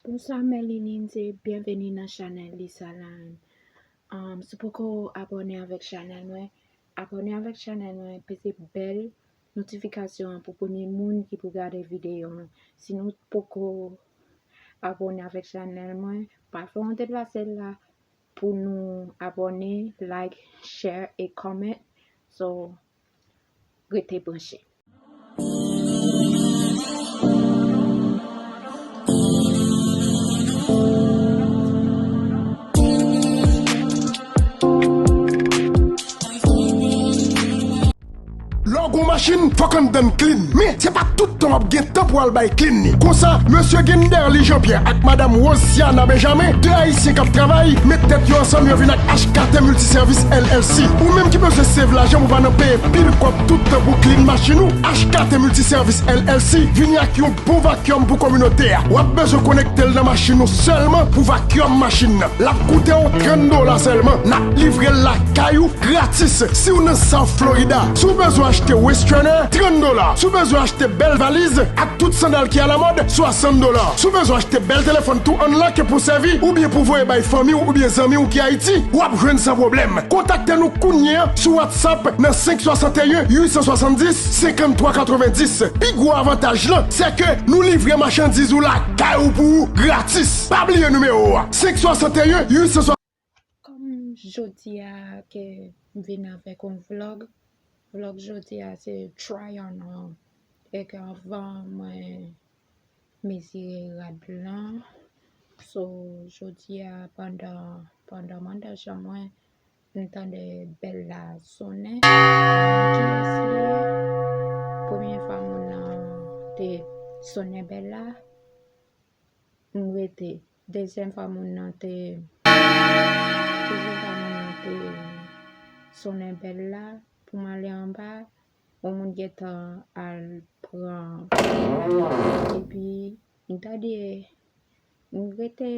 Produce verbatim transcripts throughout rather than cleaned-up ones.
Bonswa, Melinin, se byenveni nan chanèl Lisa Line. Um, si w poko abòne avèk chanèl mwen, abòne avèk chanèl mwen, peze bèl notifikasyon an pou premye moun ki pou gade videyo mwen. Si nou poko abòne avèk chanèl mwen, pa fè wont deplase la pou nou abòne, like, share e comment. So, rete branche. Lè w gen yon machin, fòk anndan l clean. Men, se pa tout tan w ap gen tan pou w al bay clean li. Konsa, mesye Genderly Jean Pierre ak madanm Rosiana Benjamin, de Ayisyen k ap travay, met tèt yo ansanm, yo vin ak H K T Multiservice L L C. Ou menm ki bezwen save lajan pou w pa nan peye pil kòb tout tan pou clean machin ou, H K T Multiservice L L C vini ak yon bon vacuum pou kominote a. W ap bezwen konekte l nan machin ou sèlman pou vacuum machin nan. L ap koute w trant dola sèlman. N ap livre l lakay ou gratis. Si w nan South Florida, si w bezwen achte waste strainer, trant dola. Si w bezwen achte bèl valiz ak tout sandal ki alamòd, swasant dola. Si w bezwen achte bèl telefòn tou unlock pou sèvi oubyen pou voye bay fanmi w oubyen zanmi w ki Ayiti, w ap jwenn san pwoblèm. Kontakte nou kounye a sou WhatsApp nan senk swasanteyen uit san swasanndis senkanntwa katrevenndis. Pi gwo avantaj lan, se ke nou livre machandiz ou lakay ou pou ou gratis. Pa bliye nimewo a, senk swasanteyen uit san swasanndis. Kòm jodi a ke m vin avèk yon vlog, vlog jodi a se try on an. E ke anvan mwen mezire rad lan. So, jodi a pandan, pandan m anndan chanm mwen, m tande bèl la sonnen. Kiyès li ye? Premye fwa moun nan te sonnen bèl la, m rete. Dezyèm fwa moun nan te, dezyèm fwa moun nan te sonnen bèl la pou m ale anba, yon moun gentan al pran. Epi m tande, m rete,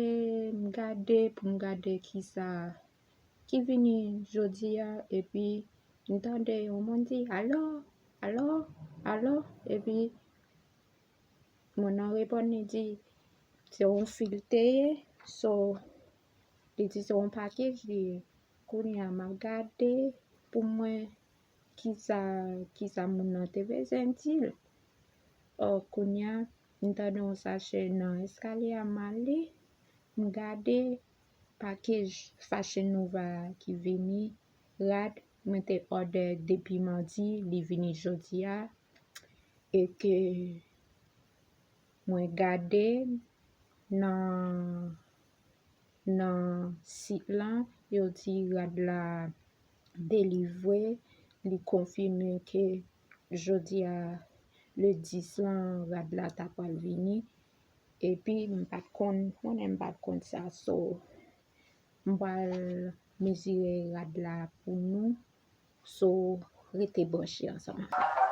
m gade pou m gade kisa ki vini jodi a, epi m tande yon moun di, "Alo, alo, alo," epi moun nan reponn, li di, "Se yon fil te ye." So, li di, "Se yon pakej li ye." Kounye a, m ap gade pou mwen kisa, kisa moun nan te bezwen di l. Ò, kounye a, m tande yon sache nan eskalye a, m ale, m gade pakej Fashion Nova ki vini, rad, mwen te òdè depi madi, li vini jodi a, e ke mwen gade nan, nan sit lan, yo di rad la delivre, li konfime ke jodi a, le dis lan, rad la ta pral vini. Epi, m pa t konn, konnen m pa t konn sa, so, m pral mezire rad la pou nou. So, rete branche ansanm ak mwen.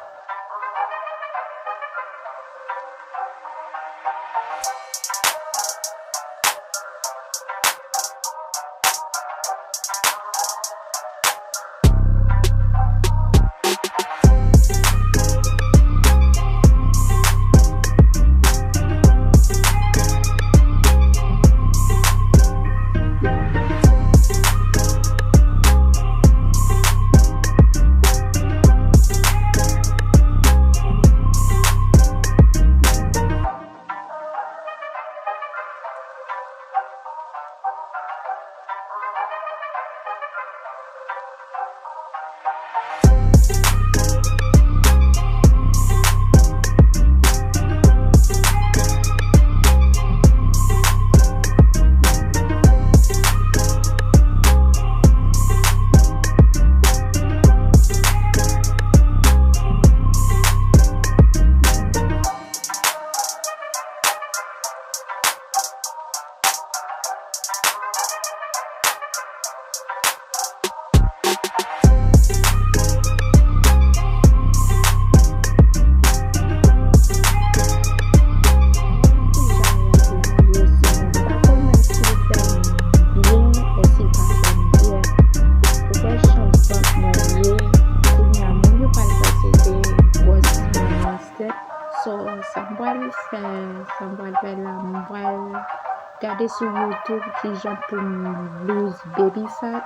Gade sou YouTube kijan pou m lose baby fat,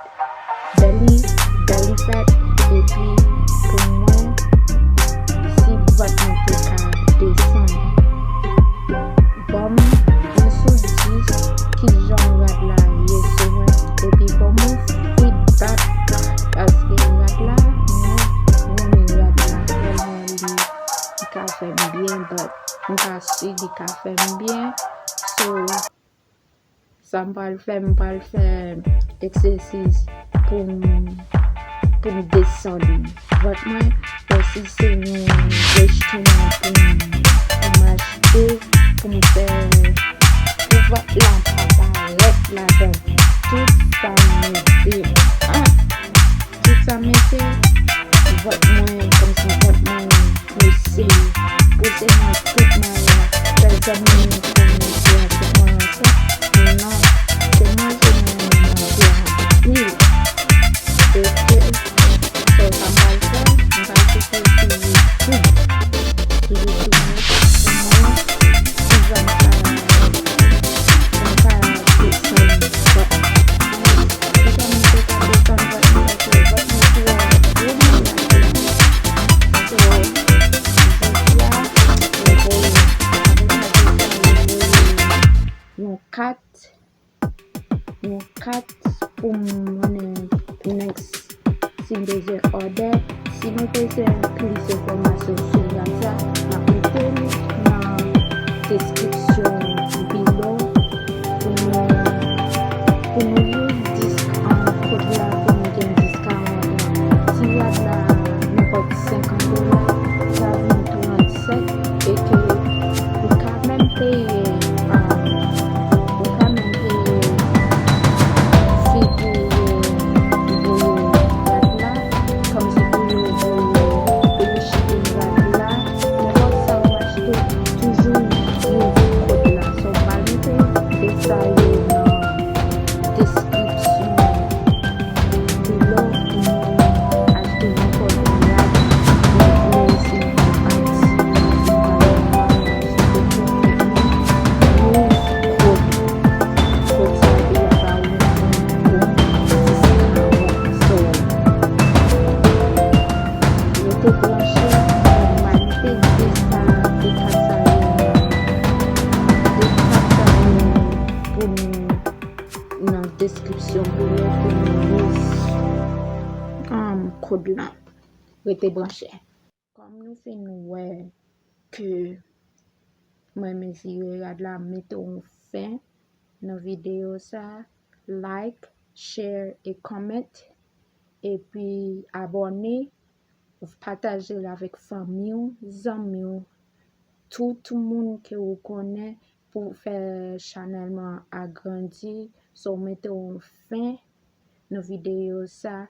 belly, belly fat, epi pou mwen, si vant mwen te ka desann. Ban m yon sou dis kijan rad la ye sou mwen, epi ban m yon feedback, paske rad la, mwen renmen rad la tèlman li, li ka fè m byen, but m pa si li ka fè m byen. So, sa m pral fè, m pral fè egzèsis pou m, pou m desann vant mwen. Bon, si se yon restaurant pou m, pou m achte, pou m fè, pou vant la pa parèt ladan tout sa m mete an. Tout sa m mete, vant mwen, kòmsi vant mwen pouse, pouse nan tout mwayen. Fè zanmi m konnen se an tout mwayen sa. Non, se manje mwen renmen manje anpil. Oke, so sa m pral fè, m pral kite sou YouTube. Sou YouTube mwen, pou mwen, kijan m ka, pou m ka desann vant mwen. Yon kat, yon kat pou m konnen next si m bezwen òdè. Si nou bezwen plis enfòmasyon sou rad sa, m ap mete l nan deskripsyon below pou nou, pou nou use disk an kòd la, pou nou gen disk a rad la. Si rad la nenpòt senkant dola, sa vin trannsèt, e ke ou ka menm peye, ah, ou ka menm peye fi pou yo voye rad la, kòmsi pou yo voye, pou yo chite rad la, nenpòt sa ou achte, toujou use kòd la. So, m pral mete de sa yo nan deskripsyon below pou nou achte nenpòt rad nou vle, si nou vle pati, si nou vle vwayaj, nou tout, nou use kòd, kòd sa epi y ap ba ou yon bon diskawon. So, rete branche, m pral mete de sa, de kat sa yo, de kat sa yo pou nou nan deskripsyon pou nou, pou nou use, um, kòd lan. Rete branche. Kòm nou fin wè ke mwen mezire rad la, m mete yon fen nan videyo sa, like, share e comment, epi abòne, pataje l avèk fanmi w, zanmi w, tout moun ke ou konnen pou fè chanèl mwen agrandi. So, mete yon fen nan videyo sa.